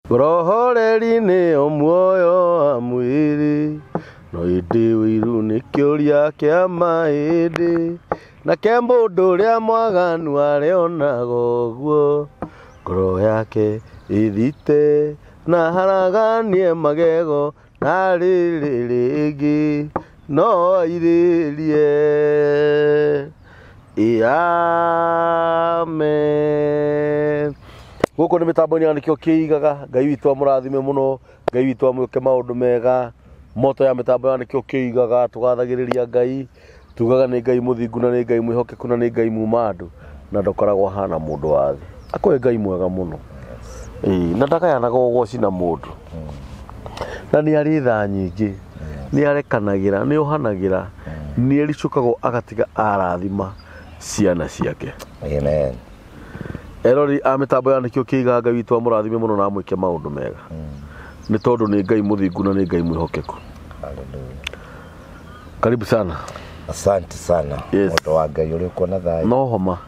Ngoro horeri nĩyo muoyo wa mwĩrĩ, no ĩndĩ ũiru nĩ kĩũria kĩa mahĩndĩ. Nake mũndũ ũrĩa mwaganu arĩonaga ũguo, ngoro yake ĩthite na haraganie magego na rĩrĩ rĩngĩ no airĩrie. Amen. Gũkũ nĩ mĩtambo-inĩ ya nĩkĩo kĩigaga. Ngai witũ amũrathime mũno, Ngai witũ amwĩke maũndũ mega. Moto ya mĩtambo ya nĩkĩo kĩigaga, tũgathagĩrĩria Ngai, tugaga nĩ Ngai mũthingu na nĩ Ngai mwĩhokeku na nĩ Ngai muma andũ na ndũkoragwo ahana mũndũ wa thĩ. Akorwo Ngai mwega mũno. Ĩĩ, na ndagayanaga ũgoci na mũndũ. Na nĩ arĩ tha nyingĩ, nĩ arekanagĩra, nĩ ohanagĩra, nĩ ericũkagwo agatiga arathima ciana ciake. Amen. Erori a mĩtambo ya nĩkĩo kĩigaga, Ngai witũ amũrathime mũno na amwĩke maũndũ mega, nĩ tondũ nĩ Ngai mũthingu na nĩ Ngai mwĩhokeku. Hallelujah. Karibu sana. Asante sana. Yes. Mũndũ wa Ngai, ũrĩ kuona thayũ? No homa.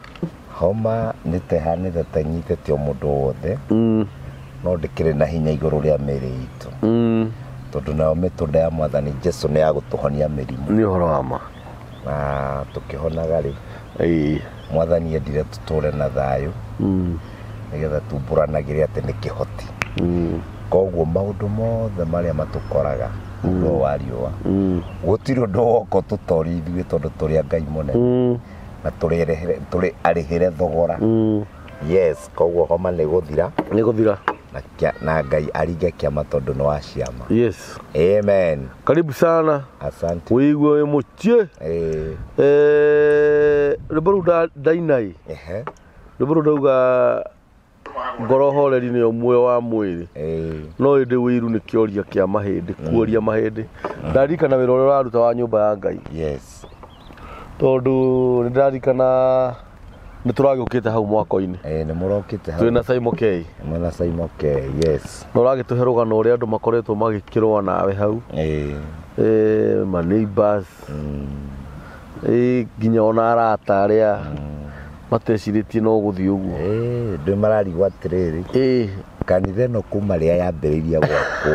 Homa nĩ tehanĩte tenyitĩte o mũndũ wothe, no ndĩkĩrĩ na hinya igũrũ rĩa mĩĩrĩ itũ, tondũ nayo mĩtũnda ya Mwathani Jesu nĩ ya gũtũhonia mĩrimũ. Nĩ ũhoro wa ma. Na tũkĩhonaga rĩ, Mwathani endire tũtũre na thayũ, nĩgetha tumbũranagĩre atĩ nĩ kĩhoti. Koguo maũndũ mothe marĩa matũkoraga mũndũ ũyũ wa riũa, gũtirĩ ũndũ woka ũtũtorie ithuĩ, tondũ tũrĩ a Ngai mũnene na tũrĩ arĩhĩre thogora. Yes, koguo homa nĩ gũthira. Nĩ gũthira. Na Ngai aringe kĩama, tondũ nĩ wa ciama. Yes. Amen. Karibu sana. Asante. Wĩigue wĩ mũciĩ. Eh. Rwĩmbo rũu ndainai, rwĩmbo rũu ndauga ngoro horeri nĩyo muoyo wa mwĩrĩ, no ĩndĩ wĩiru nĩ kĩoria kĩa mahĩndĩ, kuoria mahĩndĩ. Ndarikana wĩra ũrĩa ũraruta wa nyũmba ya Ngai, tondũ nĩ ndarikana nĩ tũragĩũkĩte hau mwako-inĩ. Nĩ mũrokĩte hau. Twĩna Simon K. Mwena Simon K, yes. Na ũragĩtũhe rũgano ũrĩa andũ makoretwo magĩkĩrũa nawe hau, ma neighbors, nginya ona arata arĩa matecirĩtie no gũthiĩ ũguo. Ndĩ mararigwo atĩrĩrĩ, kanitha ĩno kuma rĩrĩa yambĩrĩirie gwakwo,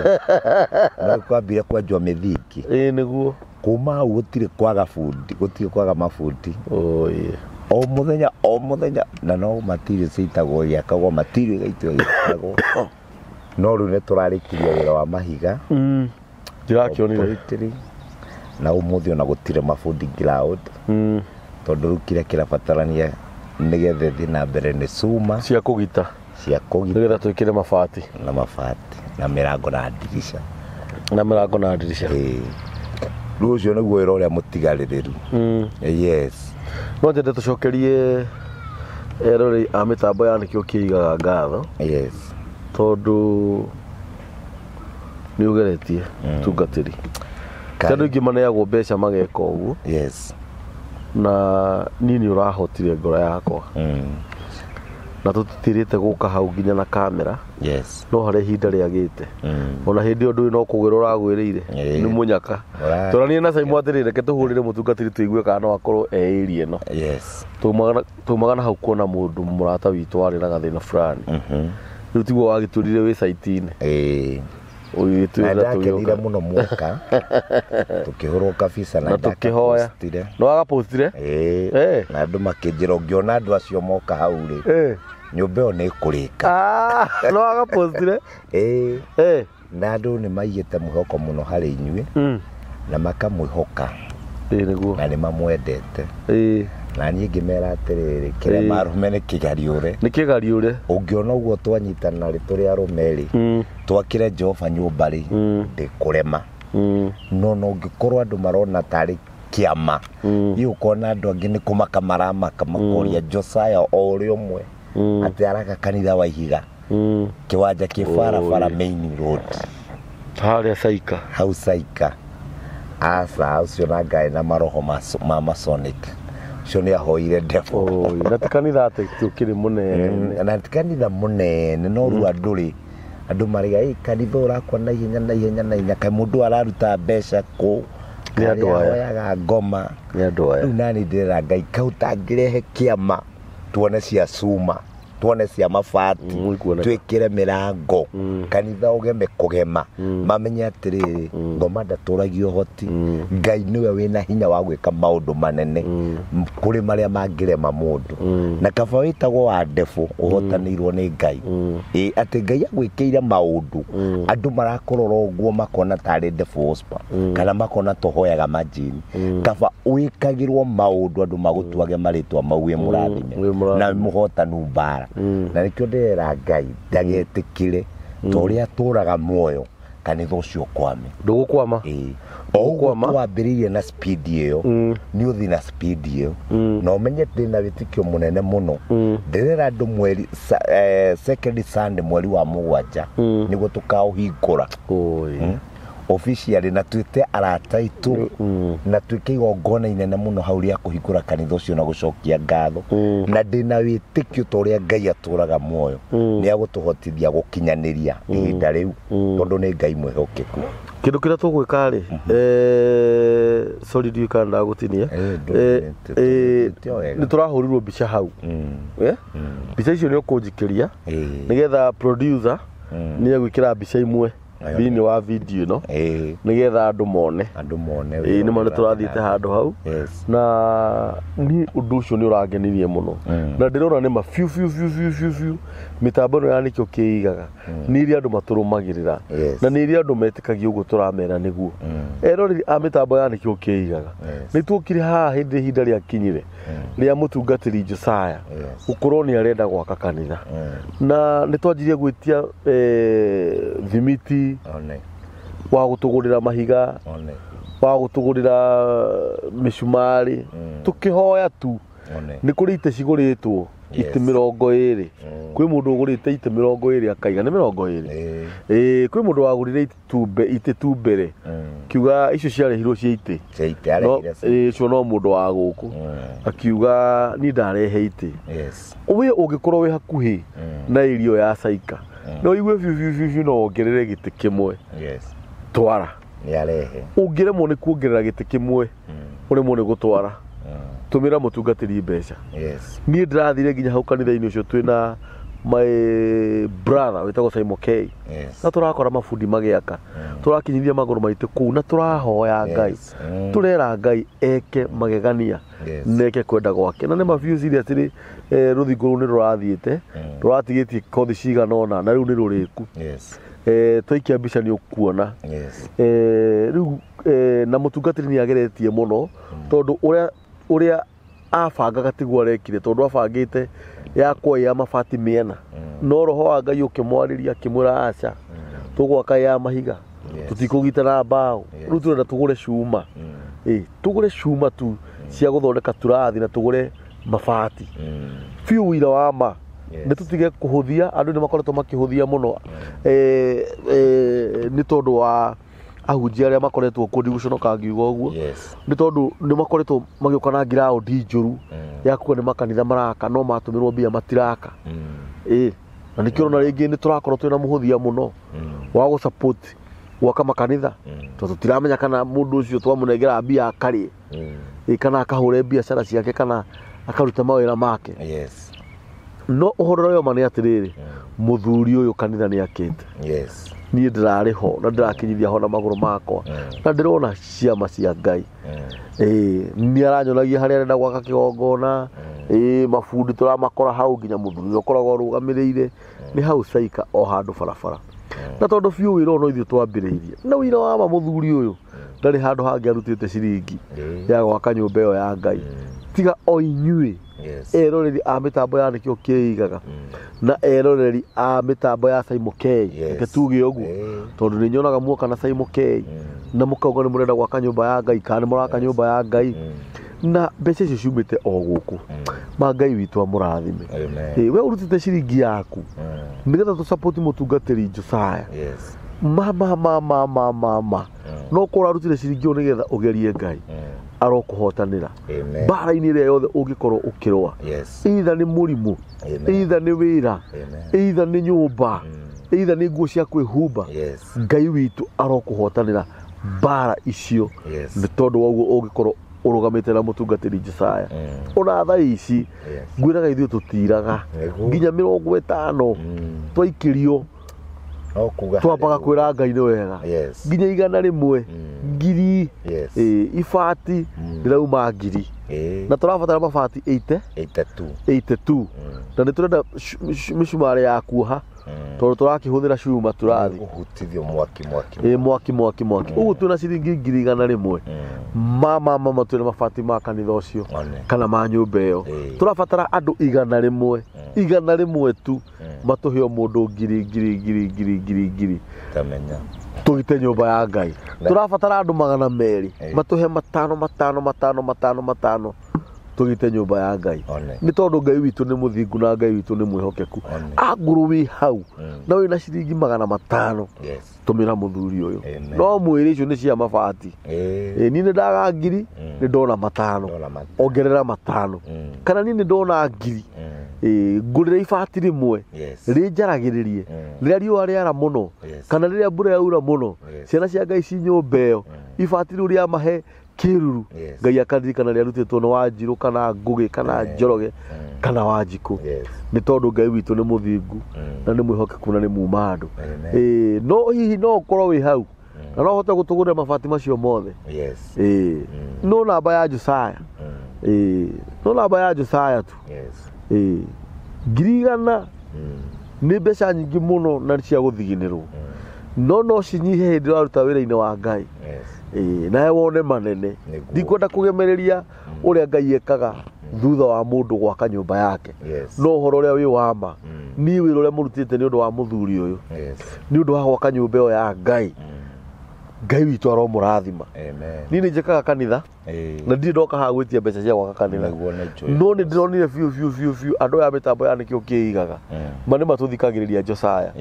no kwambire kwenjwo mĩthingi. Ĩĩ, nĩguo. Kuma hau gũtirĩ kwaga bundi, gũtirĩ kwaga mabundi. Oye. O mũthenya o mũthenya, na no material ciitagwo igĩakagwo, material igaitwo igĩakagwo, no rĩu nĩ tũrarĩkirie wĩra wa mahiga. Ndirakĩonire. Completely. Na ũmũthĩ ona gũtirĩ mabundi ground, tondũ rĩu kĩrĩa kĩrabatarania nĩgetha ĩthiĩ na mbere nĩ cuma cia kũgita, cia kũgita, nĩgetha twĩkĩre mabati. Na mabati na mĩrango na ndirica. Na mĩrango na ndirica. Ĩĩ. Rĩu ũcio nĩguo wĩra ũrĩa mũtigarĩrĩru. Yes. No nyende tũcokerie eroreri a mĩtambo ya nĩkĩo kĩigaga ngatho, tondũ nĩ ũgeretie tungatĩri. Ti andũ aingĩ maneagwo mbeca mageka ũguo. Na niĩ nĩ ũrahotire ngoro yakwa, na tũtitirĩte gũka hau nginya na kamera, no harĩa ihinda rĩagĩte, ona hĩndĩ ĩyo ndũĩ no kũgwĩra ũragwĩrĩire. Nĩ mũnyaka. Tũranie na Simon atĩrĩrĩ, reke tũhũrĩre mũtungatĩri tũigue kana no akorwo e area ĩno. Tumaga na hau kuona mũndũ mũrata witũ warĩ na gathĩna fulani. Rĩu tiguo wagĩtũrire wĩ site-inĩ? Ĩĩ. Na ũgĩtwĩra ndakenire tũgĩũka. Mũno muoka tũkĩhũrwo kabisa na Na tũkĩhoya. ndakapostire. Nĩ wagapostire? Ĩĩ. Na andũ makĩnjĩra ũngĩona andũ acio moka hau rĩ, nyũmba ĩyo nĩ ĩkũrĩka. Ah, nĩ wagapostire? Ĩĩ. Na andũ nĩ maigĩte mwĩhoko mũno harĩ inyuĩ, na makamwĩhoka, Ĩĩ, nĩguo. na nĩ mamwendete. Na niĩ ngĩmera atĩrĩrĩ, kĩrĩa marũme nĩ kĩgariũre. Nĩ kĩgariũre. Ũngĩona ũguo twanyitana rĩ, tũrĩ arũme rĩ, twakĩre Jehova nyũmba rĩ, ndĩkũrema. No ũngĩkorwo andũ marona tarĩ kĩama, iĩ ũkona andũ angĩ nĩ kũmaka maramaka, makoria Josiah o ũrĩa ũmwe atĩ araka kanitha wa ihiga, kĩwanja kĩ barabara, main road. Harĩa Saika. Hau Saika. Aca, ũcio na ngai na maroho ma Masonic, ũcio nĩ ahoire devil. Oi, na ti kanitha atĩ tũkĩrĩ mũnene. Na ti kanitha mũnene, no rĩu andũ rĩ, andũ marĩga, "Ĩ, kanitha ũrakwa na ihenya na ihenya na ihenya, kaĩ mũndũ araruta mbeca kũ?" Nĩ andũ aya. Ahoyaga ngoma. Nĩ andũ aya. Rĩu nani ndĩrera Ngai kau tangĩrehe kĩama tuone cia cuma. Tuone cia mabati, twikire mirango, kanitha ugeme kugema, mamenye atiriri, ngoma ndatũragia ũhoti, Ngai niwe wina hinya wa gwika maundu manene kuri maria mangirema mundu. Na kaba witagwo wa ndefu uhotanirwo ni Ngai. Ati Ngai agwikire maundu andu marakorora uguo makona tari ndefu ospa kana makona tuhoyaga majini. Kaba wikagirwo maundu andu magutuage maritwa mau wi murathime na muhotanu mbara. Na nikio ndĩrera Ngai ndagetikire ta ũrĩa atũraga muoyo kanitha ũcio kwame ndũgũkwama. O ũguo twambĩrĩirie na speed ĩyo nĩ ũthiĩ na speed ĩyo na ũmenye ndĩna wĩtĩkio mũnene mũno. Ndĩrera andũ mweri second Sunday mweri wa 7 nĩguo tũkaũhingũra officially na twĩte arata aitũ na twĩke igongona inene mũno hau rĩa kũhingũra kanitha ũcio na gũcokia ngatho. Na ndĩna wĩtĩkio ta ũrĩa Ngai atũraga muoyo nĩ agũtũhotithia gũkinyanĩria ihinda rĩu tondũ nĩ Ngai mwĩhokeku. Kĩndũ kĩrĩa tũgwĩka rĩ, sorry ndiũĩ kana ndagũtinia, nĩ tũrahũrirwo mbica hau. Mbica icio nĩ ũkũnjikĩria nĩgetha producer nĩ egwĩkĩra mbica imwe thĩinĩ wa video ĩno nĩgetha andũ mone. Andũ mone. Nĩ ma nĩ tũrathiĩte handũ hau. Na niĩ ũndũ ũcio nĩ ũrangenirie mũno. Na ndĩrona nĩ ma biũ biũ biũ biũ biũ biũ mĩtambo ĩno ya Nĩkĩo Kĩigaga nĩ iria andũ matũrũmagĩrĩra na nĩ iria andũ metĩkagia ũguo tũramera nĩguo. Eroreri a mĩtambo ya Nĩkĩo Kĩigaga nĩ tuokire haha hĩndĩ ihinda rĩakinyire rĩa mũtungatĩri Josiah gũkorwo nĩ arenda gwaka kanitha. Na nĩ twanjirie gwĩtia thimiti wa gũtũgũrĩra mahiga, wa gũtũgũrĩra mĩcumarĩ, tũkĩhoya tu. Nĩ kũrĩ itĩ cigũrĩtwo itĩ 20. Kwĩ mũndũ ũgũrĩte itĩ 20 akaiga nĩ 20. Kwĩ mũndũ wagũrire itĩ tu mbere kiuga icio ciarehirwo cia itĩ. Icio no mũndũ wa gũkũ akiuga niĩ ndarehe itĩ. We ũngĩkorwo wĩ hakuhĩ na irio ya Saika no igue biũ biũ biũ biũ no wongerere gĩtĩ kĩmwe. Twara. Ũngĩremwo nĩ kuongerera gĩtĩ kĩmwe ũremwo nĩ gũtwara, tũmĩra mũtungatĩri mbeca. Niĩ ndĩrathire nginya hau kanitha-inĩ ũcio twĩna my brother wĩtagwo Simon K. Na tũrakora mabundi magĩaka, tũrakinyithia magũrũ maitũ kũu na tũrahoya Ngai, tũrera Ngai eke magegania na eke kwenda gwake. Na nĩ ma biũ serious rĩ, rũthingo rũu nĩ rũrathiĩte rũratigĩtie kothi cigana ũna na rĩu nĩ rũrĩku. Twaikia mbica nĩ ũkuona. Rĩu na mũtungatĩri nĩ ageretie mũno tondũ ũrĩa abangaga tiguo arekire, tondũ abangĩte yakwa ya mabati mĩena, no roho wa Ngai ũkĩmwarĩria akĩmwĩra aca tũgwaka ya mahiga, tũtikũgitana mbaũ, rĩu tũrenda tũgũre cuma. Tũgũre cuma tu cia gũthondeka turathi na tũgũre mabati biũ. Wĩra wa ma nĩ tũtige kũhũthia, andũ nĩ makoretwo makĩhũthia mũno nĩ tondũ wa ahunjia arĩa makoretwo kuo, ndigũconoka ngiuga ũguo, nĩ tondũ nĩ makoretwo magĩũka na ngiraũndi njũru ya kuga nĩ makanitha maraka no matũmĩrwo mbia matiraka. Na nĩkĩo ũrona rĩngĩ nĩ tũrakorwo twĩna mũhũthia mũno wa gũ-support gwaka makanitha, tondũ tũtiramenya kana mũndũ ũcio twamũnengera mbia akarĩe, kana akahũre biacara ciake kana akaruta mawĩra make. No ũhoro ũrĩa ma nĩ atĩrĩrĩ, mũthuri ũyũ kanitha nĩ akĩte. Niĩ ndĩrarĩ ho na ndĩrakinyithia ho na magũrũ makwa na ndĩrona ciama cia Ngai. Nĩ aranyonagia harĩa arenda gwaka kĩgongona, mabundi tũramakora hau nginya mũthuri ũrĩa ũkoragwo arũgamĩrĩire nĩ hau Saika o handũ barabara. Na tondũ biũ wĩra ũyũ no ithuĩ twambĩrĩirie, na wĩra wa ma mũthuri ũyũ ndarĩ handũ hangĩ arutĩte ciringi ya gwaka nyũmba ĩyo ya Ngai tiga o inyuĩ eroreri a mĩtambo ya Nĩkĩo Kĩigaga na eroreri a mĩtambo ya Simon K. Reke tuge ũguo tondũ nĩ nyonaga muoka na Simon K na mũkauga nĩ mũrenda gwaka nyũmba ya Ngai kana nĩ mũraka nyũmba ya Ngai na mbeca icio ciumĩte o gũkũ. Ma Ngai witũ amũrathime. We ũrutĩte ciringi yaku nĩgetha tũ-support mũtungatĩri Josiah. Ma ma ma ma ma ma ma no korwo arutire ciringi ĩyo nĩgetha ũgerie Ngai arokũhotanĩra mbara-inĩ ĩrĩa yothe ũngĩkorwo ũkĩrũa, either nĩ mũrimũ, either nĩ wĩra, either nĩ nyũmba, either nĩ nguo cia kwĩhumba, Ngai witũ arokũhotanĩra mbara icio nĩ tondũ wa ũguo ũngĩkorwo Ũrũgamĩte na mũtungatĩri Jesaya. Ona thaa ici ngwĩraga ithuĩ tũtiraga nginya 50 twaikĩrio twambaga kwĩra Ngai nĩ wega. Nginya 100 ngiri ibati rĩrauma ngiri. Na tũrabatara mabati 82 na nĩ tũrenda mĩcumarĩ ya kuoha tondũ tũrakĩhũthĩra cuma tũrathi kũhutithio mwaki mwaki mwaki mwaki. Ũguo twĩna ciringi 100,000 mama twĩna mabati ma kanitha ũcio kana ma nyũmba ĩyo. Tũrabatara andũ 100 100 tu matũhe o mũndũ ngiri ngiri ngiri ngiri ngiri ngiri tamenya tũgite nyũmba ya Ngai. Tũrabatara andũ 200 matũhe 5 5 5 5 5 tũgite nyũmba ya Ngai. Nĩ tondũ Ngai witũ nĩ mũthingu na Ngai witũ nĩ mwĩhokeku. Angũrũ wĩ hau na wĩna ciringi 500 tũmĩra mũthuri ũyũ. No mwĩrĩ icio nĩ cia mabati. Niĩ nĩ ndaga ngiri nĩ ndona 5 ongerera 5 kana niĩ nĩ ndona ngiri ngũrĩre ibati rĩmwe rĩnjaragĩrĩrie rĩrĩa riũa rĩara mũno kana rĩrĩa mbura yaura mũno ciana cia Ngai ci nyũmba ĩyo ibati rĩu rĩamahe kĩruru. Ngai akaririkana rĩarutĩtwo nĩ Wanjirũ kana Ngũgĩ kana Njoroge kana Wanjikũ. Nĩ tondũ Ngai witũ nĩ mũthingu na nĩ mwĩhokeku na nĩ muma andũ. No hihi no ũkorwo wĩ hau na no ũhote gũtũgũrĩra mabati macio mothe. No namba ya Josaya. No namba ya Josaya tu. 100,000 nĩ mbeca nyingĩ mũno na cia gũthiginĩrwo. No no cinyihe hĩndĩ ũraruta wĩra-inĩ wa Ngai. Nawe wone manene. Ndikwenda kũgemereria ũrĩa Ngai ekaga thutha wa mũndũ gwaka nyũmba yake. No ũhoro ũrĩa wĩ wa ma niĩ wĩra ũrĩa mũrutĩte nĩ ũndũ wa mũthuri ũyũ nĩ ũndũ wa gwaka nyũmba ĩyo ya Ngai. Ngai witũ aromũrathima. Niĩ nĩ njĩkaga kanitha na ndirĩ ndoka haha gwĩtia mbeca cia gwaka kanitha. No nĩ ndĩronire biũ biũ biũ biũ andũ aya mĩtambo ya nĩkĩo kĩigaga ma nĩ matũthikagĩrĩria Josaya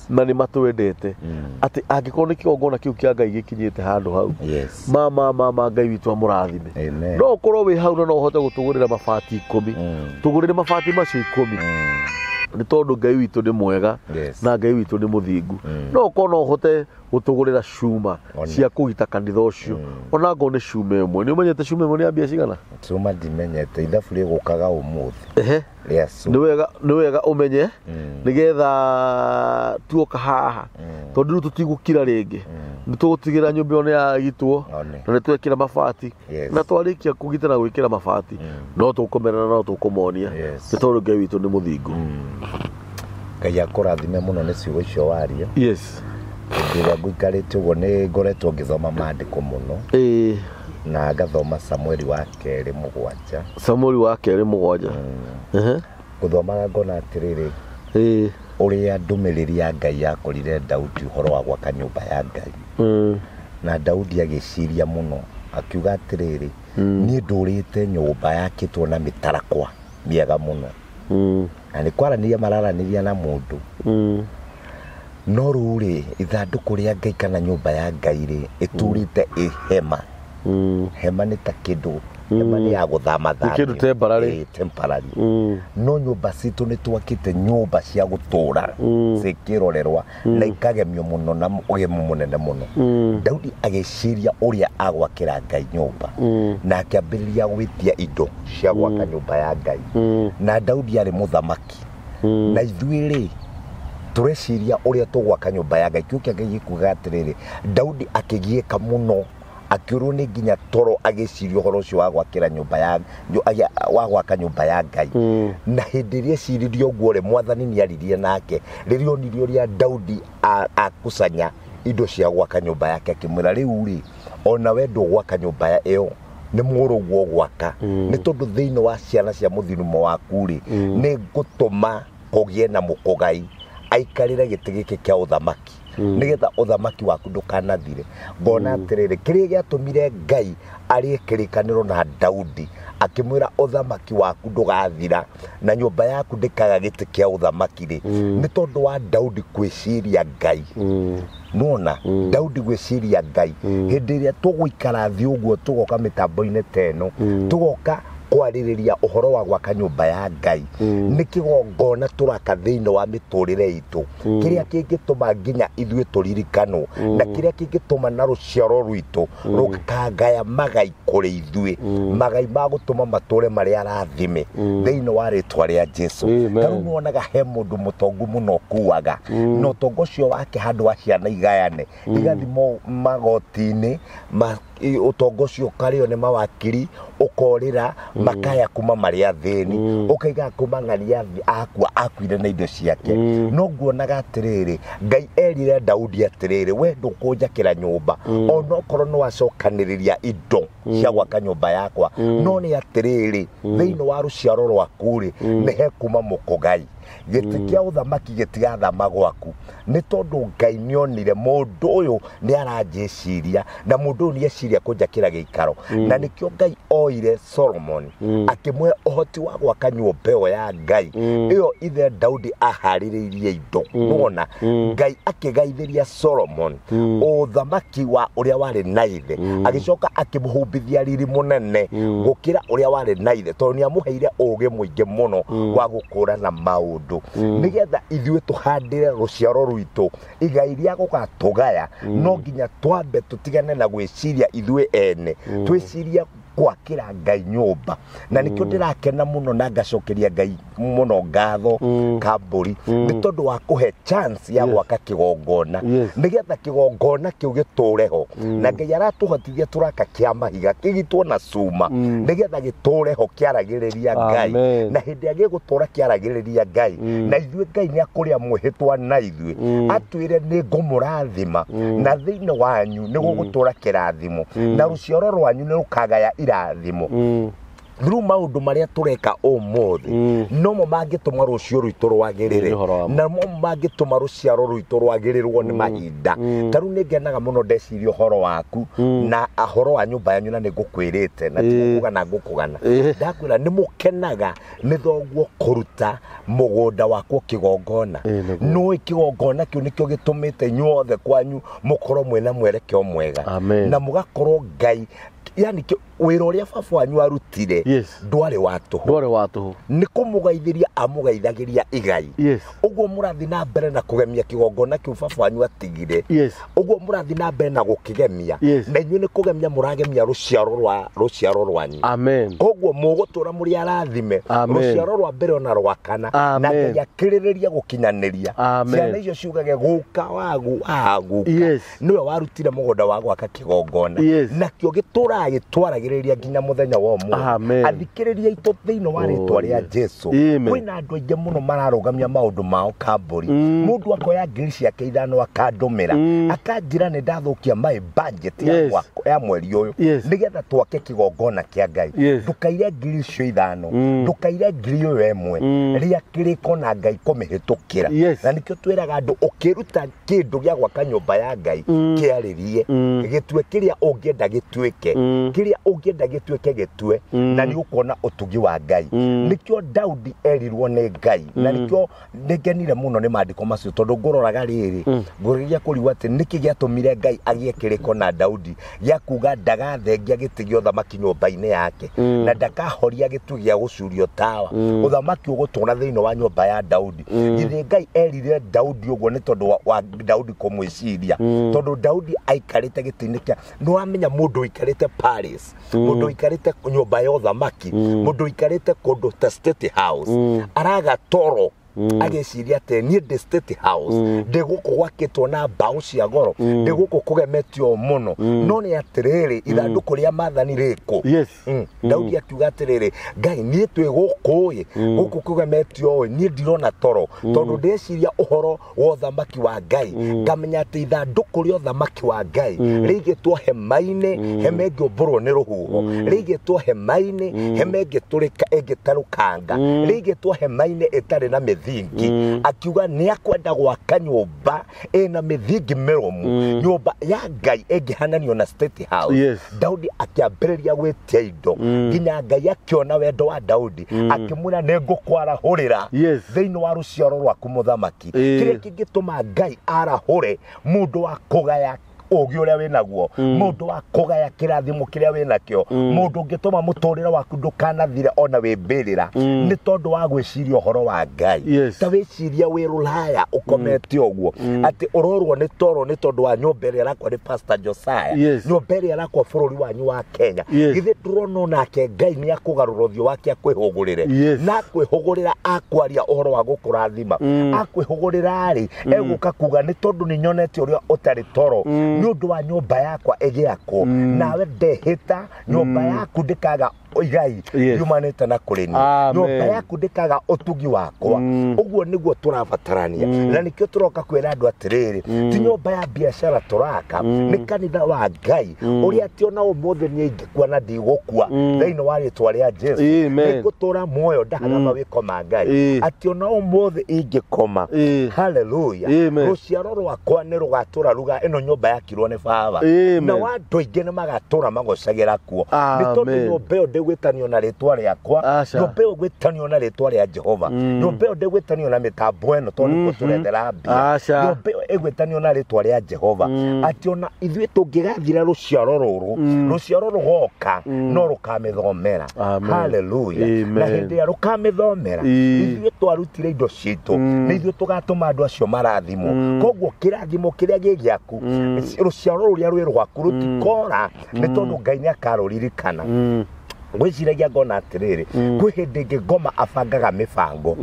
na nĩ matwendete atĩ angĩkorwo nĩ kĩgongona kĩu kĩa Ngai gĩkinyĩte handũ hau mama Ngai witũ amũrathime. No ũkorwo wĩ hau na no ũhote gũtũgũrĩra mabati 10 tũgũrĩre mabati macio 10 nĩ tondũ Ngai witũ nĩ mwega na Ngai witũ nĩ mũthingu. No ũkorwo no ũhote gũtũgũrĩra cuma cia kũgita kanitha ũcio ona ngorwo nĩ cuma ĩmwe. Nĩ ũmenyete cuma ĩmwe nĩ ya mbia cigana? Cuma ndimenyete, ithabu rĩgũkaga ũmũthĩ. Nĩ wega ũmenye nĩgetha tuoka haha tondũ rĩu tũtigũkira rĩngĩ. Nĩ tũgũtigĩra nyũmba ĩyo nĩ yagitwo na nĩ twekĩra mabati na twarĩkia kũgita na gwĩkĩra mabati no tũkũmerana no tũkũmonia nĩ tondũ Ngai witũ nĩ mũthingu. Ngai akũrathime mũno nĩ ciugo icio waria. Hĩndĩ ĩrĩa ngũikarĩte ũguo nĩ ngoretwo ngĩthoma maandĩko mũno. Na ngathoma Samueli wa kerĩ 7. Samueli wa kerĩ 7. Gũthomaga ngona atĩrĩrĩ ũrĩa ndũmĩrĩri ya Ngai yakorire Daudi ũhoro wa gwaka nyũmba ya Ngai. Na Daudi agĩciria mũno akiuga atĩrĩrĩ niĩ ndũrĩte nyũmba yakĩtwo na mĩtarakwa mĩega mũno. Na nĩ kwaranĩria mararanĩria na mũndũ. No rĩu rĩ ithandũkũ rĩa Ngai kana nyũmba ya Ngai rĩ ĩtũrĩte ĩ hema. Hema nĩ ta kĩndũ, hema nĩ ya gũthama thamio. Nĩ kĩndũ temporary. Temporary. No nyũmba citũ nĩ twakĩte nyũmba cia gũtũra cikĩrorerwa na ikagemio mũno na ũgemu mũnene mũno. Daudi agĩciria ũrĩa agwakĩra Ngai nyũmba na akĩambĩrĩria gwĩtia indo cia gwaka nyũmba ya Ngai. Na Daudi arĩ mũthamaki. Na ithuĩ rĩ tũreciria ũrĩa tũgwaka nyũmba ya Ngai. Kĩu kĩa Ngai gĩkugaga atĩrĩrĩ Daudi akĩgiĩka mũno akĩũrwo nĩ nginya toro agĩciria ũhoro ũcio wa gwakĩra nyũmba ya wa gwaka nyũmba ya Ngai. Na hĩndĩ ĩrĩa eciririe ũguo rĩ mwathani nĩ aririe nake rĩrĩa onirie ũrĩa Daudi akucanya indo cia gwaka nyũmba yake akĩmwĩra rĩu rĩ ona we ndũgwaka nyũmba ĩyo nĩ mũrũguo gwaka nĩ tondũ thĩinĩ wa ciana cia mũthinumo waku rĩ nĩ ngũtũma kũgĩe na mũkũgai aikarĩre gĩtĩ gĩkĩ kĩa ũthamaki nĩgetha ũthamaki waku ndũkanathire. Ngona atĩrĩrĩ kĩrĩa gĩatũmire Ngai arĩe kĩrĩkanĩro na Daudi akĩmwĩra ũthamaki waku ndũgathira na nyũmba yaku ndĩkaga gĩtĩ kĩa ũthamaki rĩ nĩ tondũ wa Daudi gwĩciria Ngai. Nona Daudi gwĩciria Ngai hĩndĩ ĩrĩa tũgũikara thĩ ũguo tũgoka mĩtambo-inĩ ta ĩno tũgoka Kwarĩrĩria ũhoro wa gwaka nyũmba ya Ngai nĩ kĩgongona tũraka thĩinĩ wa mĩtũrĩre itũ kĩrĩa kĩngĩtũma nginya ithuĩ tũririkanwo na kĩrĩa kĩngĩtũma na rũciaro rwitũ rũkagaya magai kũrĩ ithuĩ magai ma gũtũma matũre marĩ arathime thĩinĩ wa rĩtwa rĩa Jesu. Amen. Ta rĩu nĩwonaga he mũndũ mũtongu mũno ũkuaga na ũtonga ũcio wake handũ wa ciana igayane igathimwo magoti-inĩ ũtonga ũcio ũkarĩo nĩ mawakiri ũkorĩra makaya kuma marĩ athĩni ũkaiga kuma ng'ania akua akuire na indo ciake. No nguonaga atĩrĩrĩ, Ngai erire Daudi atĩrĩrĩ, we ndũkũnjakĩra nyũmba onokorwo nĩ wacokanĩrĩria indo cia gwaka nyũmba yakwa, no nĩ atĩrĩrĩ, thĩinĩ wa rũciaro rwaku rĩ nĩ hekuma mũkũgai, gĩtĩ kĩa ũthamaki gĩtigathama gwaku, nĩ tondũ Ngai nĩonire mũndũ ũyũ nĩ aranjĩciria na mũndũ ũyũ nĩeciria kũnjakĩra gĩikaro. Na nĩkĩo Ngai oire Solomon akĩmũhe ũhoti wa gwaka nyũmba ĩyo ya Ngai ĩyo ithe Daudi aharĩrĩirie indo. Nĩwona Ngai akĩgaithĩria Solomon ũthamaki wa ũrĩa warĩ na ithe, agĩcoka akĩmũhumbithia riri mũnene gũkĩra ũrĩa warĩ na ithe, tondũ nĩamũheire ũũgĩ mũingĩ mũno wa gũkũrana maũndũ, nĩgetha ithuĩ tũhandĩre rũciaro rwitũ igai rĩa gũgatũgaya. No nginya twambe tũtigane na gwĩciria ithuĩ ene, twĩcirie gwakĩra Ngai nyũmba. Na nĩkĩo ndĩrakena mũno na ngacokeria Ngai mũno ngatho Kambũri nĩ tondũ wa kũhe chance ya gwaka kĩgongona, nĩgetha kĩgongona kĩu gĩtũre ho. Na Ngai aratũhotithia tũraka kĩa mahiga kĩgitwo na cuma nĩgetha gĩtũre ho kĩaragĩrĩria Ngai. Amen. Na hĩndĩ ĩrĩa gĩgũtũra kĩaragĩrĩria Ngai, na ithuĩ Ngai nĩ akũrĩa mwĩhĩtwa na ithuĩ atwĩre nĩ ngũmũrathima, na thĩinĩ wanyu nĩ gũgũtũra kĩrathimo, na rũciaro rwanyu nĩ rũkagaya irathimo. Through maũndũ marĩa tũreka ũmũthĩ nomo mangĩtũma rũciũ rwitũ rwagĩrĩre, Nĩ ũhoro wa ma. na mo mangĩtũma rũciaro rwitũ rwagĩrĩrwo nĩ mahinda. Ta rĩu nĩ ngenaga mũno ndeciria ũhoro waku na ũhoro wa nyũmba yanyu, na nĩ ngũkwĩrĩte na tigũkũgana ngũkũgana. Ndakwĩra nĩ mũkenaga nĩ thoguo kũruta mũgũnda wakwo kĩgongona. Nĩguo. Nũĩ kĩgongona kĩu nĩkĩo gĩtũmĩte inyuothe kwanyu mũkorwo mwĩna mwerekeo mwega. Amen. Na mũgakorwo Ngai yani wĩra ũrĩa baba wanyu arutire ndwarĩ wa tũhũ, ndwarĩ wa tũhũ, nĩ kũmũgaithĩria amũgaithagĩria igai. Ũguo mũrathiĩ na mbere na kũgemia kĩgongona kĩu baba wanyu atigire. Ũguo mũrathiĩ na mbere na gũkĩgemia. Na inyuĩ nĩ kũgemia mũragemia rũciaro rwanyu. Amen. Koguo mũgũtũra mũrĩ arathime. Amen. Rũciaro rwa mbere ona rwa kana. Na Amen. Ngai akĩrĩrĩria gũkinyanĩria. Amen. Ciana icio ciugage gũka wagu aguka. Nĩwe warutire mũgũnda wa gwaka kĩgongona. Nakĩo gĩtũraga gĩtwaragĩrĩria nginya mũthenya wa ũmũthĩ. Amen. Athikĩrĩria itũ thĩinĩ wa rĩtwa rĩa Jesu. Amen. Kwĩna andũ aingĩ mũno mararũgamia maũndũ mao Kambũri. Mũndũ akoya ngiri ciake 5 akandũmĩra. Akanjĩra nĩ ndathũkia my budget ya mweri ũyũ. Nĩgetha twake kĩgongona kĩa Ngai. Ndũkaire ngiri icio 5. Ndũkaire ngiri ĩyo ĩmwe. Rĩa kĩrĩko na Ngai kũmĩhĩtũkĩra. Na nĩkĩo twĩraga andũ ũkĩruta kĩndũ gĩa gwaka nyũmba ya Ngai kĩarĩrie. Gĩtue kĩrĩa ũngĩenda gĩtuĩke. Kĩrĩa ũngĩenda gĩtuĩke gĩtue. Na nĩ ũkuona ũtugi wa Ngai. Nĩkĩo Daudi erirwo nĩ Ngai. Na nĩkĩo nĩngenire mũno nĩ maandĩko macio tondũ ngũroraga rĩrĩ. Ngũrĩria kũrigwo atĩ nĩkĩ gĩatũmire Ngai agĩe kĩrĩko na Daudi gĩa kuga ndagathengia gĩtĩ gĩa ũthamaki nyũmba-inĩ yake. Na ndakahoria gĩtĩ gĩa gũcurio tawa. Ũthamaki ũgũtũũra thĩinĩ wa nyũmba ya Daudi. Githĩ Ngai erire Daudi ũguo nĩ tondũ wa Daudi kũmwĩciria. Tondũ Daudi aikarĩte gĩtĩ-inĩ kĩa, nĩ wamenya mũndũ ũikarĩte Paris, mũndũ ũikarĩte nyũmba ya ũthamaki, mũndũ ũikarĩte kũndũ ta State House, araga toro agĩciria atĩ niĩ ndĩ State House, ndĩ gũkũ gwakĩtwo na mbaũ cia goro, ndĩ gũkũ kũgemetio mũno, no nĩ atĩrĩrĩ ithandũkũ rĩa maathani rĩkũ? Daudi akiuga atĩrĩrĩ, Ngai niĩ twĩ gũkũ ĩ, gũkũ kũgemetio ĩ, niĩ ndirona toro, tondũ ndĩreciria ũhoro wa ũthamaki wa Ngai, ngamenya atĩ ithandũkũ rĩa ũthamaki wa Ngai rĩigĩtwo hema-inĩ, hema ĩngĩũmbũrwo nĩ rũhuho, rĩigĩtwo hema-inĩ, hema ĩngĩtarũkanga, rĩigĩtwo hema-inĩ ĩtarĩ na mĩthingi. Akiuga nĩ akwenda gwaka nyũmba ĩna mĩthingi mĩrũmu, nyũmba ya Ngai ĩngĩhananio na State House. Daudi akĩambĩrĩria gwĩtia indo nginya Ngai akĩona wendo wa Daudi, akĩmwĩra nĩ ngũkwarahũrĩra thĩinĩ wa rũciaro rwaku mũthamaki. Kĩrĩa kĩngĩtũma Ngai arahũre mũndũ wa kũgaya ũũgĩ ũrĩa wĩnaguo, mũndũ wa kũgaya kĩrathimo kĩrĩa wĩnakĩo, mũndũ ũngĩtũma mũtũrĩre waku ndũkanathire ona wĩ mbĩrĩra nĩ tondũ wa gwĩciria ũhoro wa Ngai. Ta wĩciria wĩ Rũraya ũkomete ũguo atĩ ũrorwo nĩ toro nĩ tondũ wa nyũmba ĩrĩa ĩrakwa nĩ Pastor Josiah, nyũmba ĩrĩa ĩrakwa bũrũri wanyu wa Kenya. Githĩ ndũrona onake Ngai nĩ akũgarũra ũthiũ wake akwĩhũgũrĩre, na akwĩhũgũrĩra akwaria ũhoro wa gũkũrathima, akwĩhũgũrĩra rĩ egũka kuga nĩ tondũ nĩ nyonete ũrĩa ũtarĩ toro nĩ ũndũ wa nyũmba yakwa ĩgĩakwo, nawe ndehĩta nyũmba yaku ndĩkaga igai yumanĩte na kũrĩ niĩ, nyũmba yaku ndĩkaga ũtugi wakwa. Ũguo nĩguo tũrabatarania, na nĩkĩo tũroka kwĩra andũ atĩrĩrĩ, ti nyũmba ya biacara tũraka, nĩ kanitha wa Ngai ũrĩa atĩ ona ũmũthĩ niĩ ingĩkua na ndigũkua thĩinĩ wa rĩtwa rĩa Jesu, nĩngũtũra muoyo ndahaga mawĩko ma Ngai, atĩ ona ũmũthĩ ingĩkoma, haleluya, rũciaro rwakwa nĩ rũgatũra ruga ĩno nyũmba yakirwo nĩ baba, na andũ aingĩ nĩ magatũra magocagĩra kuo, nĩ tondũ nyũmba ĩyo ndĩgwĩtanio na rĩtwa rĩakwa, nyũmba ĩyo ĩgwĩtanio na rĩtwa rĩa Jehova, nyũmba ĩyo ndĩgwĩtanio na mĩtambo ĩno tondũ nĩkuo tũrethera mbia, nyũmba ĩyo ĩgwĩtanio na rĩtwa rĩa Jehova, atĩ ona ithuĩ tũngĩgathira rũciaro rũrũ, rũciaro rũgoka no rũkamĩthomera. Haleluya. Na hĩndĩ ĩrĩa rũkamĩthomera, ithuĩ twarutire indo citũ, nĩ ithuĩ tũgatũma andũ acio marathimwo. Koguo kĩrathimo kĩrĩa gĩ gĩaku, rũciaro rũrĩa rwĩ rwaku rũtikora, nĩ tondũ Ngai nĩ akarũririkana. Gwĩciragia ngona atĩrĩrĩ, kwĩ hĩndĩ ĩngĩ ngoma abangaga mĩbango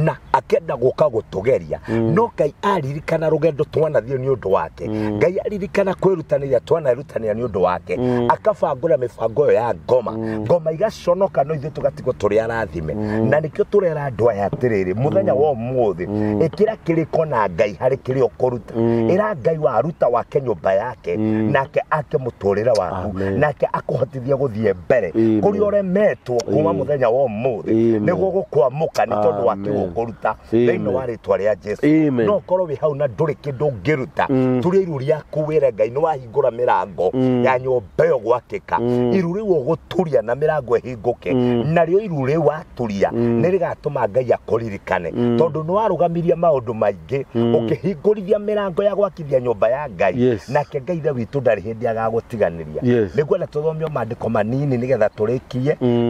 na akenda gũka gũtũgeria, no Ngai aririkana rũgendo twanathiĩ nĩ ũndũ wake, Ngai aririkana kwĩrutanĩria twanarutanĩria nĩ ũndũ wake, akabangũra mĩbango ĩyo ya ngoma, ngoma igaconoka, no ithuĩ tũgatigwo tũrĩ arathime. Na nĩkĩo tũrera andũ aya atĩrĩrĩ, mũthenya wa ũmũthĩ ĩkĩra kĩrĩko na Ngai harĩ kĩrĩa ũkũruta, ĩra Ngai waruta wake nyũmba yake, nake ake mũtũrĩre waku, nake akũhotithie gũthiĩ mbere kũrĩa ũremetwo kuma mũthenya wa ũmũthĩ, nĩguo gũkwamũka nĩ tondũ wa kĩo ũkũruta thĩinĩ wa rĩtwa rĩa Jesu. No ũkorwo wĩ hau na ndũrĩ kĩndũ ũngĩruta, turia iru rĩaku wĩre Ngai nĩ wahingũra mĩrango ya nyũmba ĩyo gwakĩka, iru rĩu ũgũturia na mĩrango ĩhingũke, narĩo iru rĩu waturia nĩ rĩgatũma Ngai akũririkane, tondũ nĩ warũgamirie maũndũ maingĩ ũkĩhingũrithia mĩrango ya gwakithia nyũmba ya Ngai, nake Ngai ithe witũ ndarĩ hĩndĩ agagũtiganĩria. Nĩngwenda tũthomio maandĩko manini nĩgetha tũrĩkie,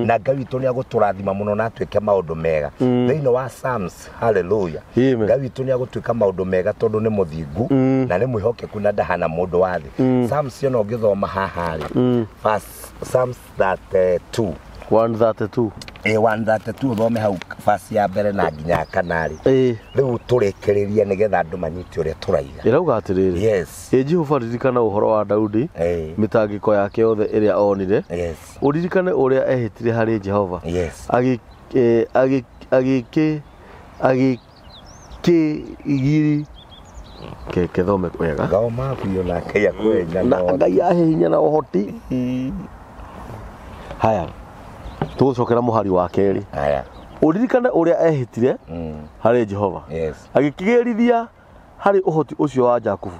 na Ngai witũ nĩ agũtũrathima mũno na atuĩke maũndũ mega thĩinĩ wa Psalms. Haleluya. Ngai witũ nĩ agũtuĩka maũndũ mega tondũ nĩ mũthingu na nĩ mwĩhokeku na ndahana mũndũ wa thĩ. Psalms ĩno ũngĩthoma haha rĩ, Psalms 32 132 132 ũthome hau verse ya mbere na nginya kana rĩ, rĩu tũrĩkĩrĩrie nĩgetha andũ manyite ũrĩa tũraiga. Ĩrauga atĩrĩrĩ, yes, ĩ Jehova ririkana ũhoro wa Daudi, mĩtangĩko yake yothe ĩrĩa onire, ũririkane ũrĩa ehĩtire harĩ Jehova, agĩkĩgiri kethome wega, thoma biũ na Ngai akũhe hinya na Ngai ahe hinya na ũhoti. Haya, tũgũcokera mũhari wa kerĩ. Ũririkane ũrĩa ehĩtire harĩ Jehova, agĩkĩgĩrithia harĩ ũhoti ũcio wa Jakubu.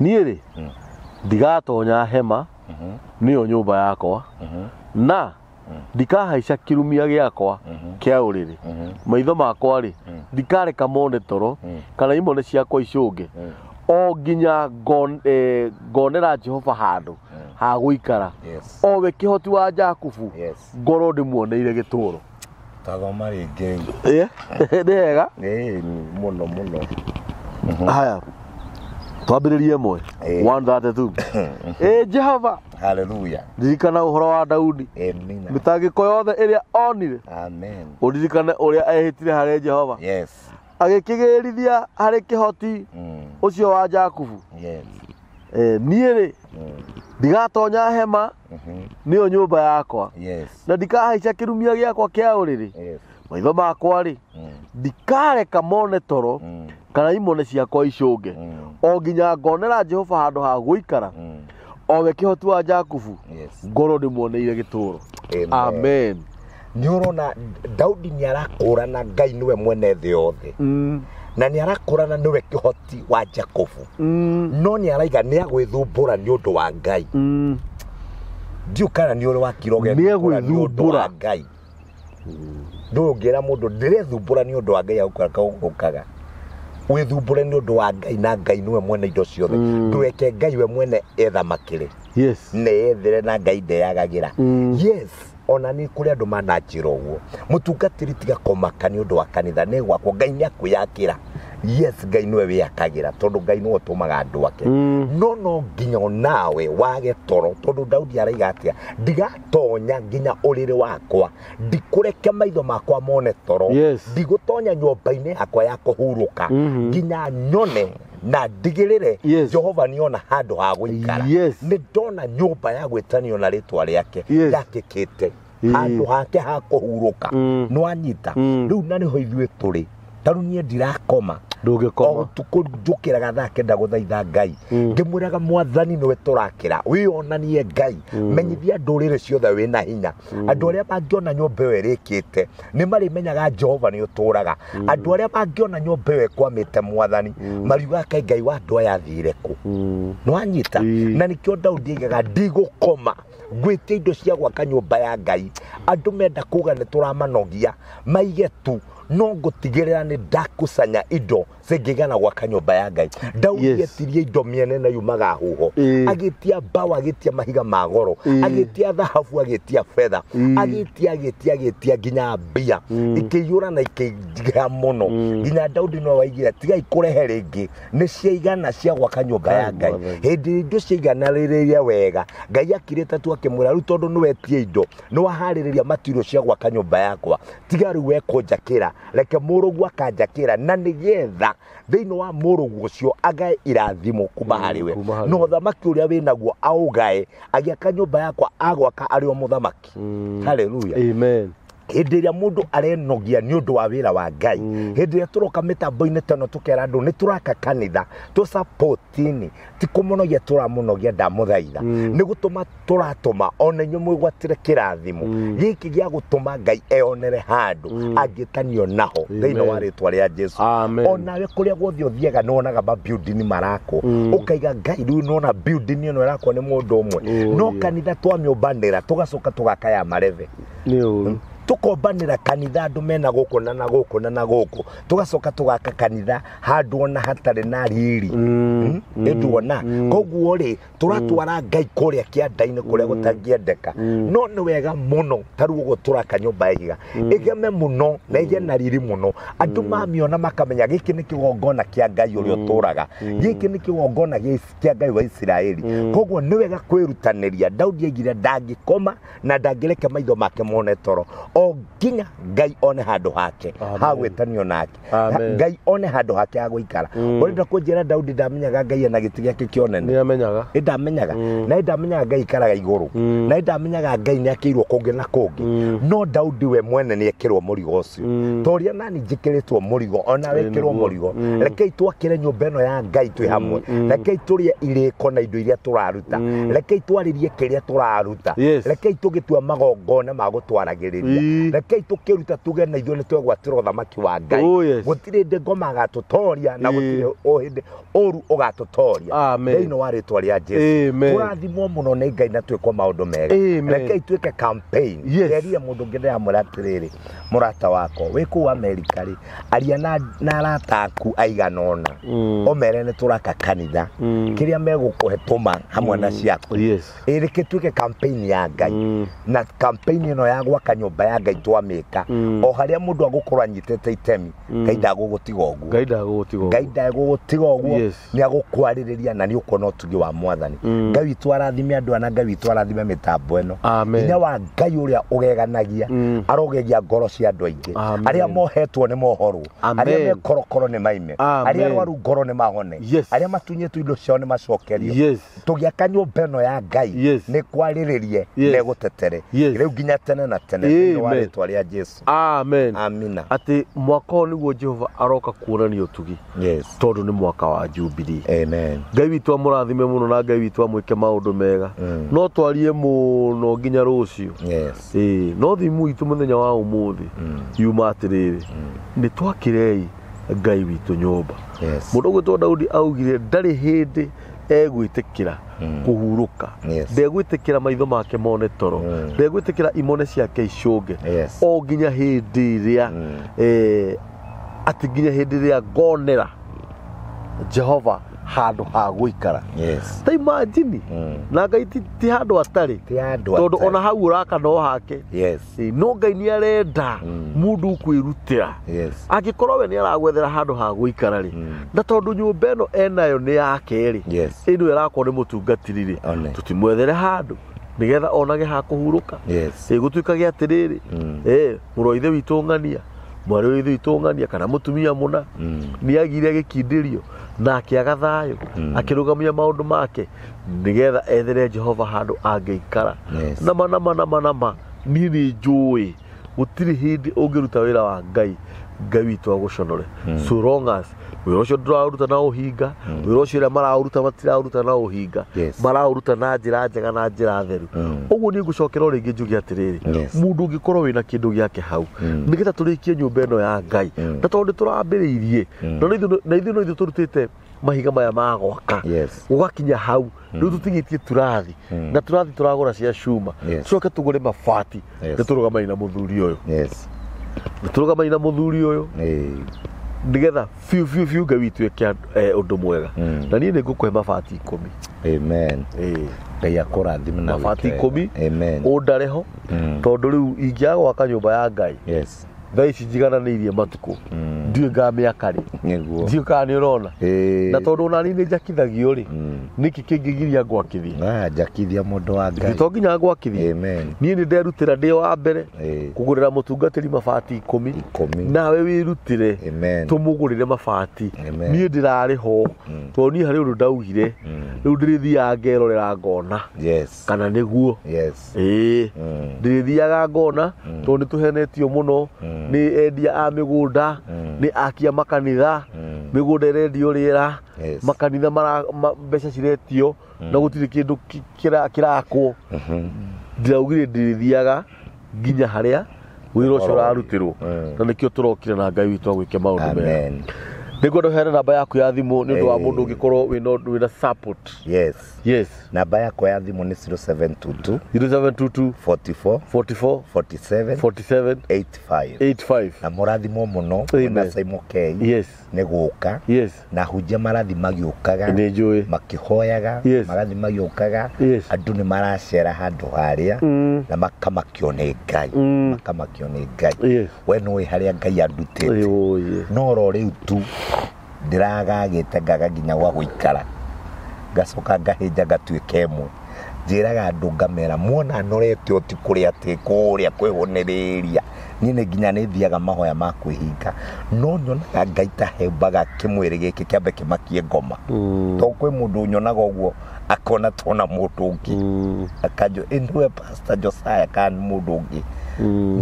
Niĩ rĩ, ndigatonya hema nĩyo nyũmba yakwa, na ndikahaica kĩrumia gĩakwa kĩa ũrĩrĩ, maitho makwa rĩ ndikareka mone toro, kana imone ciakwa icũnge, o nginya ngonera Jehova handũ ha gũikara, o we kĩhoti wa Jakubu, ngorwo ndĩmuoneire gĩtũũro. Tathoma rĩngĩ. Nĩ wega mũno mũno. Haya, twambĩrĩrie ĩmwe 132. Ĩ Jehova, haleluya, ririkana ũhoro wa Daudi, mĩtangĩko yothe ĩrĩa onire, amen, ũririkane ũrĩa ehĩtire harĩ Jehova, agĩkĩgĩrithia harĩ kĩhoti ũcio wa Jakubu. Niĩ rĩ, ndigatonya hema nĩyo nyũmba yakwa, na ndikahaica kĩrumia gĩakwa kĩa ũrĩrĩ, maitho makwa rĩ ndikareka mone toro, kana imone ciakwa icũnge, o nginya ngonera Jehova handũ ha gũikara, o we kĩhoti wa Jakubu, ngorwo ndĩmuoneire gĩtũũro. Amen. Nĩ ũrona Daudi nĩ arakũrana Ngai nĩwe mwene thĩ yothe, na nĩ arakũrana nĩwe kĩhoti wa Jakubu, no nĩ araiga nĩ agwĩthumbũra nĩ ũndũ wa Ngai. Ndiũ kana nĩ ũrĩ wakira ũgethumbũra nĩ ũndũ wa Ngai. Ndũngĩra mũndũ ndĩrethumbũra nĩ ũndũ wa Ngai agũkaga. Wĩthumbũre nĩ ũndũ wa Ngai na Ngai nĩwe mwene indo ciothe. Ndũreke Ngai we mwene ethamakĩre. Yes. Neyethere na Ngai ndeyagagĩra. Yes. Ona nĩ kũrĩ andũ mananjĩra ũguo. Mũtungatĩri tiga kũmaka nĩ ũndũ wa kanitha nĩ gwakwo Ngai nĩ akwĩyakĩra. Yes, Ngai nĩwe wĩyakagĩra tondũ Ngai nĩwe ũtũmaga andũ ake. No no nginya onawe wage toro tondũ Daudi araiga atĩa, ndigatonya nginya ũrĩrĩ wakwa, ndikũreke maitho makwa mone toro. Yes. Ndigũtonya nyũmba-inĩ yakwa ya kũhurũka nginya nyone na ndigĩrĩre. Yes. Jehova nĩona handũ ha gũikara. Yes. Nĩ ndona nyũmba ya gwĩtanio na rĩtwa rĩake. Yes. Yakĩkĩte handũ hake ha kũhurũka. Nĩwanyita. Rĩu na nĩho ithuĩ tũrĩ. Ta rĩu niĩ ndirakoma. Ndũngĩkoma. O ũtukũ njũkĩraga thaa kenda gũthaitha Ngai. Ngĩmwĩraga Mwathani nĩwe tũrakĩra. Wĩyonanie Ngai. Menyithia ndũrĩrĩ ciothe wĩna hinya. Andũ arĩa mangĩona nyũmba ĩyo ĩrĩkĩte nĩ marĩmenyaga Jehova nĩ ũtũraga. Andũ arĩa mangĩona nyũmba ĩyo ĩkwamĩte Mwathani mariugaga kaĩ Ngai wa andũ aya athire kũ. Nĩwanyita. Na nĩkĩo Daudi aigaga ndigũkoma ngwĩtie indo cia gwaka nyũmba ya Ngai. Andũ menda kuga nĩ tũramanogia maige tu no ngũtigĩrĩra nĩ ndakusanya indo cingĩigana gwaka nyũmba ya Ngai. Daudi etirie indo mĩene na yumaga huho. Agĩtia mbaũ, agĩtia mahiga ma goro, agĩtia thahabu, agĩtia betha, agĩtia agĩtia agĩtia nginya mbia ikĩiyũra na ikĩingĩha mũno. Nginya Daudi no waigire tigai kũrehe rĩngĩ, nĩ ciaigana cia gwaka nyũmba ya Ngai. Hĩndĩ ĩrĩa indo ciaiganarĩrĩire wega, Ngai akirĩte tu akĩmwĩra rĩu tondũ nĩwetie indo, nĩwaharĩrĩria matirio cia gwaka nyũmba yakwa, tiga rĩu we kũnjakĩra, reke mũrũguo akanjakĩra, na nĩgetha thĩinĩ wa mũrũguo ũcio agae irathimo kuma harĩ we, na ũthamaki ũrĩa wĩnaguo aũgae, agĩaka nyũmba yakwa agwaka arĩ o mũthamaki. Hallelujah. Amen. Hĩndĩ ĩrĩa mũndũ arenogia nĩ ũndũ wa wĩra wa Ngai, hĩndĩ ĩrĩa tũroka mĩtambo-inĩ ta ĩno tũkera andũ nĩ tũraka kanitha, tũsapotini, ti kũmũnogia tũramũnogia ndamũthaitha, nĩ gũtũma tũratũma ona inyuĩ mwĩgwatĩre kĩrathimo gĩkĩ gĩa gũtũma Ngai eyonere handũ angĩtanio naho thĩinĩ wa rĩtwa rĩa Jesu. Onawe kũrĩa guothe ũthiaga nĩwonaga ma building marakwo, ũkaiga Ngai rĩu nĩwona building ĩno ĩrakwo nĩ mũndũ ũmwe, no kanitha twamĩũmbanĩra tũgacoka tũgaka ya marebe. Nĩ ũru. Tũkombanĩra kanitha andũ mena gũkũ na na gũkũ na na gũkũ, tũgacoka tũgaka kanitha handũ ona hatarĩ na riri. Nĩnduona. Koguo rĩ tũratwara Ngai kũrĩa kĩanda-inĩ kũrĩa gũtangĩendeka. No nĩ wega mũno ta rĩu ũguo tũraka nyũmba ya ihiga ĩgeme mũno na ĩgĩe na riri mũno, andũ mamiona makamenya gĩkĩ nĩ kĩgongona kĩa Ngai ũrĩa ũtũraga, gĩkĩ nĩ kĩgongona kĩa Ngai wa Isiraeli. Koguo nĩ wega kwĩrutanĩria. Daudi aigire ndangĩkoma na ndangĩreke maitho make mone toro o nginya Ngai one handũ hake ha gwĩtanio nake, Ngai one handũ hake ha gũikara. Ũrenda kũnjĩra Daudi ndamenyaga Ngai ena gĩtĩ gĩake kĩa ũnene? Nĩamenyaga. Nĩndamenyaga. Na nĩndamenyaga Ngai ikaraga igũrũ, na nĩndamenyaga Ngai nĩakĩirwo kũngĩ na kũngĩ. No Daudi we mwene nĩekĩrwo mũrigo ũcio, ta ũrĩa nani njĩkĩrĩtwo mũrigo, ona wekĩrwo mũrigo. Rekei twakĩre nyũmba ĩno ya Ngai twĩ hamwe, rekei tũrĩe irĩko na indo iria tũraruta, rekei twarĩrie kĩrĩa tũraruta, rekei tũgĩtua magongona ma gũtwaragĩrĩria, rekei tũkĩruta tuge na ithuĩ nĩtwegwatĩra ũthamaki wa Ngai. Gũtirĩ hĩndĩ ngoma agatũtoria na gũtirĩ hĩndĩ ũru ũgatũtoria thĩinĩ wa rĩtwa rĩa Jesu. Tũrathimwo mũno nĩ Ngai na twĩkwo maũndũ mega. Rekei twĩke campaign. Nderie mũndũ ũngĩ ndĩramwĩra atĩrĩrĩ, mũrata wakwa wĩ kũu Amerika rĩ, aria na arata aku aigana ũna, ũmere nĩ tũraka kanitha, kĩrĩa megũkũhe tũma hamwe na ciaku. Reke twĩke campaign ya Ngai, na campaign ĩno ya gwaka nyũmba ya Ngai twamĩka, o harĩa mũndũ agũkorwo anyitĩte itemi, Ngai ndagũgũtiga ũguo. Ngai ndagũgũtiga ũguo. Ngai ndagũgũtiga ũguo. Nĩ agũkwarĩrĩria na nĩ ũkuona ũtugi wa Mwathani. Ngai witũ arathime andũ ana, Ngai witũ arathime mĩtambo ĩno. Hinya wa Ngai ũrĩa ũgeganagia arogegia ngoro cia andũ aingĩ. Arĩa mohetwo nĩ mohorwo, arĩa me korokoro nĩ maime, arĩa arwaru ngoro nĩ mahone, arĩa matunyĩtwo indo ciao nĩ macokerio. Tũgĩaka nyũmba ĩno ya Ngai nĩ kwarĩrĩrie na ĩgũtetere rĩu nginya tene na tene thĩinĩ wa rĩtwa rĩa Jesu. Amen. Amina. Atĩ mwaka ũyũ nĩguo Jehova aroka kuonania ũtugi, tondũ nĩ mwaka wa Jubilee. Amen. Ngai witũ amũrathime mũno na Ngai witũ amwĩke maũndũ mega. No twarie mũno nginya rũciũ. No thimu itũ mũthenya wa ũmũthĩ yuma atĩrĩrĩ, nĩ twakĩrei Ngai witũ nyũmba. Mũndũ ũgwĩtwo Daudi augire ndarĩ hĩndĩ egwĩtĩkĩra kũhurũka, ndegwĩtĩkĩra maitho make mone toro, ndegwĩtĩkĩra imone ciake icũnge, o nginya hĩndĩ ĩrĩa atĩ nginya hĩndĩ ĩrĩa ngonera Jehova handũ ha gũikara. Yes. Ta imagine na Ngai ti handũ atarĩ, tondũ ona hau ũraka no hake. Yes. No Ngai nĩ arenda mũndũ ũkwĩrutĩra. Yes. Angĩkorwo we nĩ aragwethera handũ ha gũikara rĩ, na tondũ nyũmba ĩno enayo nĩ yake rĩ, Yes. ĩno ĩrakorwo nĩ mũtungatĩri rĩ, tũtimwethere handũ nĩgetha onage ha kũhurũka. Yes. Gũtuĩkage atĩrĩrĩ, mũrũ wa ithe witũ ng'ania, mwarĩ wa ithe witũ ng'ania, kana mũtumia mũna nĩ agire gĩkindĩrio na akĩaga thayũ, akĩrũgamia maũndũ make nĩgetha ethere Jehova handũ angĩikara. Yes. Nama nama nama nama niĩ nĩ njũĩ gũtirĩ hĩndĩ ũngĩruta wĩra wa Ngai, Ngai witũ agũconore. So long as wĩra ũcio ndũraũruta na ũhinga, wĩra ũcio ũrĩa maraũruta matiraũruta na ũhinga, Yes. maraũruta na njĩra njega na njĩra theru. Ũguo niĩ ngũcokera o rĩngĩ njuge atĩrĩrĩ, Yes. mũndũ ũngĩkorwo wĩna kĩndũ gĩake hau, nĩgetha tũrĩkie nyũmba ĩno ya Ngai, na tondũ nĩtũrambĩrĩirie, na ithuĩ no ithuĩ tũrutĩte mahiga maya ma gwaka. Yes. Gũgakinya hau rĩu tũtigĩtie turathi, na turathi tũragũra cia cuma, Yes. tũcoke tũgũre mabati, Yes. nĩtũrũgamai na mũthuri ũyũ. Yes. Nĩtũrũgamai na mũthuri ũyũ nĩgetha biũ biũ biũ Ngai witũ eke ũndũ mwega. Na niĩ nĩngũkũhe mabati 10. Amen. Ngai akũrathime na Mabati wĩke 10 wega. Amen. ũndare ho, tondũ rĩu ingĩaga gwaka nyũmba ya Ngai, Yes. thaa ici njigananĩirie matukũ, ndiũĩ ngamĩaka rĩ, Nĩguo. ndiũĩ kana nĩ ũrona. Na tondũ ona niĩ nĩ njakithagio rĩ, nĩkĩ kĩngĩgiria ngwakithie? Njakithia mũndũ wa Ngai. To nginya ngwakithie. Amen. Niĩ nĩ nderutĩra ndĩ wa mbere kũgũrĩra mũtungatĩri mabati 10, nawe wĩrutĩre Amen. tũmũgũrĩre mabati. Amen. Niĩ ndĩrarĩ ho, tondũ niĩ harĩ ũndũ ndaugire, rĩu ndĩrĩthiaga ngerorera ngona Yes. kana nĩguo. Yes. Ndĩrĩthiaga ngona, tondũ nĩ tũhenetio mũno nĩ endia a mĩgũnda, nĩ akia makanitha, mĩgũnda ĩrendio rĩera, Yes. makanitha mbeca ciretio, na gũtirĩ kĩndũ kĩrakwo. Ndĩraugire ndĩrĩthiaga nginya harĩa wĩra ũcio ũrarutĩrwo, na nĩkĩo tũrokire na Ngai witũ agwĩke maũndũ mega. Amen. Nĩngwenda ũheane namba yaku ya thimũ nĩ ũndũ wa mũndũ ũngĩkorwo wĩna support. Yes. Yes. Namba yakwa ya thimũ nĩ 0722 0722 44 44 47 47 85. 85. Na mũrathimwo mũno Amen. na Simon K. Yes. Nĩ gũka. Yes. Na hunjia marathi magĩũkaga, Nĩ njũĩ. makĩhoyaga, Yes. marathi magĩũkaga, Yes. andũ nĩ maracera handũ harĩa, na makamakio nĩ Ngai, makamakio nĩ Ngai. Yes. We nĩũĩ harĩa Ngai andutĩte. Oye. No ro rĩu tu ndĩragagĩte ngaga nginya gwa gũikara, ngacoka ngahĩnja ngatuĩka ĩmwe. Njĩraga andũ ngamera muona norete oti kũrĩa atĩ kũrĩa kwĩhũnĩrĩria, niĩ nĩ nginya nĩ thiaga mahoya ma kwĩhinga, no nyonaga Ngai ta hembaga kĩmwĩrĩ gĩkĩ kĩambe kĩmakie ngoma. Tondũ kwĩ mũndũ ũnyonaga ũguo akona tona mũndũ ũngĩ, akanjũ ĩnĩwe Pastor Josiah kana nĩ mũndũ ũngĩ.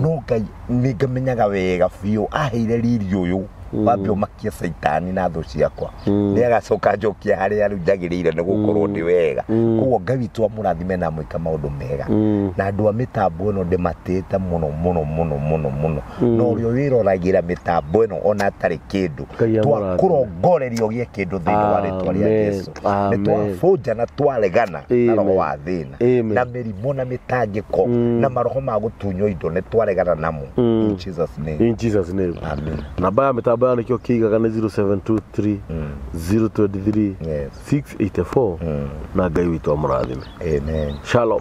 No Ngai nĩ ngamenyaga wega biũ aheire riri ũyũ wambe ũmakie caitani na thũ ciakwa, nĩ agacoka njokia harĩa rĩu njagĩrĩire nĩ gũkorwo ndĩ wega. Koguo Ngai witũ amũrathime na amwĩke maũndũ mega. Na andũ a mĩtambo ĩno ndĩmatĩĩte mũno mũno mũno mũno mũno, na ũrĩa wĩroragĩra mĩtambo ĩno ona atarĩ kĩndũ, Ngai amũrathime. twakũrongoreria ũgĩe kĩndũ thĩinĩ wa rĩtwa rĩa Amen. Jesũ. Nĩ Amen. twabũnja na twaregana na roho Amen. wa thĩna, Amen. na mĩrimũ na mĩtangĩko, na maroho ma gũtunywo indo, nĩ twaregana namo. In Jesus name. In Jesus name. Amen. Namba ya mĩtambo ya nĩkĩo kĩigaga nĩ 0723 023 Yes. 684, na Ngai witũ amũrathime. Amen. Shalom.